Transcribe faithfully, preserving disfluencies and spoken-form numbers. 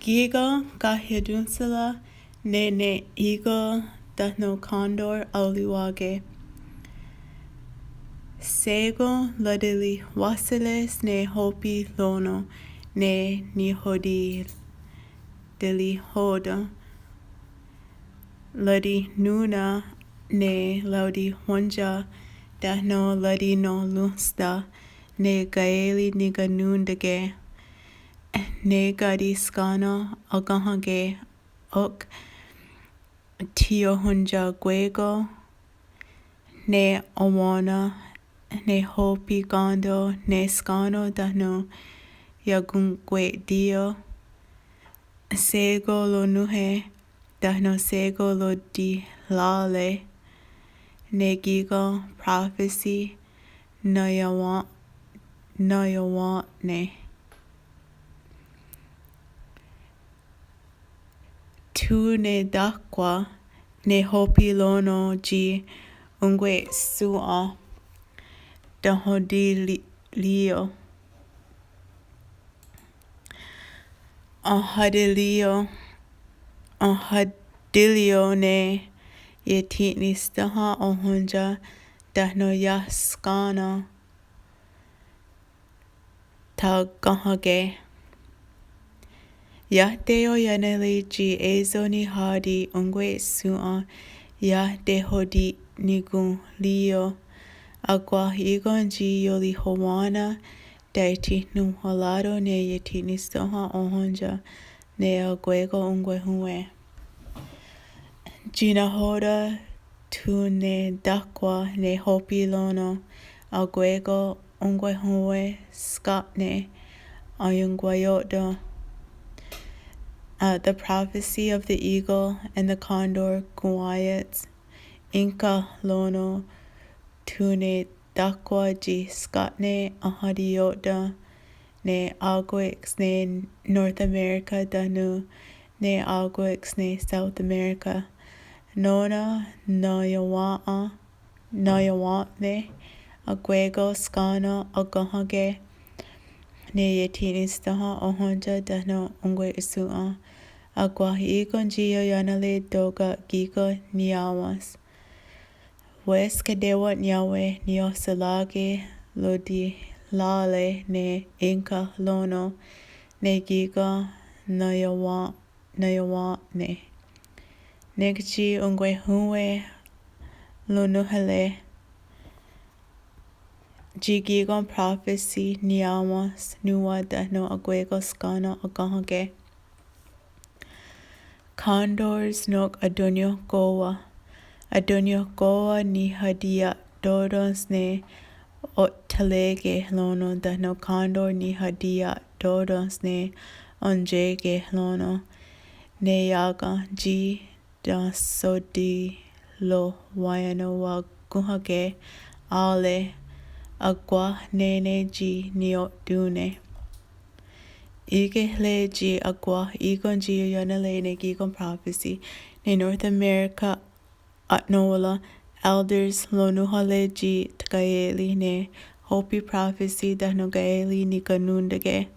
Kí:ken kahiatónhsela ne ne í:ken tánon' Condor aorihwà:ke. Shé:kon ratirihwáhseres ne Hopi Lono ne nihotirihò:ten. Ratihnón:na ne raotirhwéntsia tánon' ratinonhrónhsta ne kaé:ri nikanón:take. Ne káti skán:ra' akénhake ok thí:iohontiakwé:kon ne awén:na ne Hopi Condor ne skán:ra' tánon' iakonkwehtí:io. Shé:kon ronón:we tánon' shé:kon rotirhá:re' ne kí:ken Prophecy naiawa- naiawén:ne. Thó:ne tákhwa ne Hopi Lono tsi onkwehshòn:'a tahontirí:io. Ahatí:rio, ahatí:rio ne iethi'nisténha ohóntsa tánon' iah skán:ra' takénhake. Iah teioiánere' tsi é:so nihá:ti onkwehshòn:'a iah tehoti'nikonhrí:io. Akwáh í:ken tsi ionrihowá:nen taithihnonhwerá:ton ne iethi'nisténha ohóntsa ne akwé:kon onkwehón:we. Tsi nahò:ten thó:ne tákhwa ne Hopi Lono akwé:kon onkwehón:we skátne aionkwaió'ten. Uh, the Prophecy of the Eagle and the Condor quiets. Énka Lono thó:ne tákhwa tsi skátne ahatiió'ten ne akwé:ks ne North America tánon' ne akwé:ks ne South America. Nó:nen naiawén:ne, naiawén:ne akwé:kon skán:ra' akénhake ne iethi'nisténha ohóntsa tánon' onkwehshòn:'a. Akwáh í:ken tsi ioiánere' tóka' kí:ken niá:wen's. Wesketewen'niáwe niiohserá:ke rotirhá:re' ne Énka Lono ne kí:ken naiawén:ne. Nek tsi onkwehón:we ronónhare' tsi kí:ken Prophecy niá:wen's nòn:wa tánon' akwé:kon skán:ra' akénhake. Condors nok atoniohkó:wa. Atoniohkó:wa nihatiia'tò:ten's ne othà:reke' rón:non tánon' Condor nihatiia'tò:ten's ne onché:ke' rón:non. Ne iá:ken tsi tahsotirowá:nen wa'kónhake' á:re' akwáh né:ne tsi niio'tón:ne'. Í:kehre' tsi akwáh í:ken tsi ioiánere' ne kí:ken Prophecy ne North America a'nó:wara', elders ronónhare' tsi tkaé:ri' ne Hopi Prophecy tánon' kaé:ri nikanón:take'.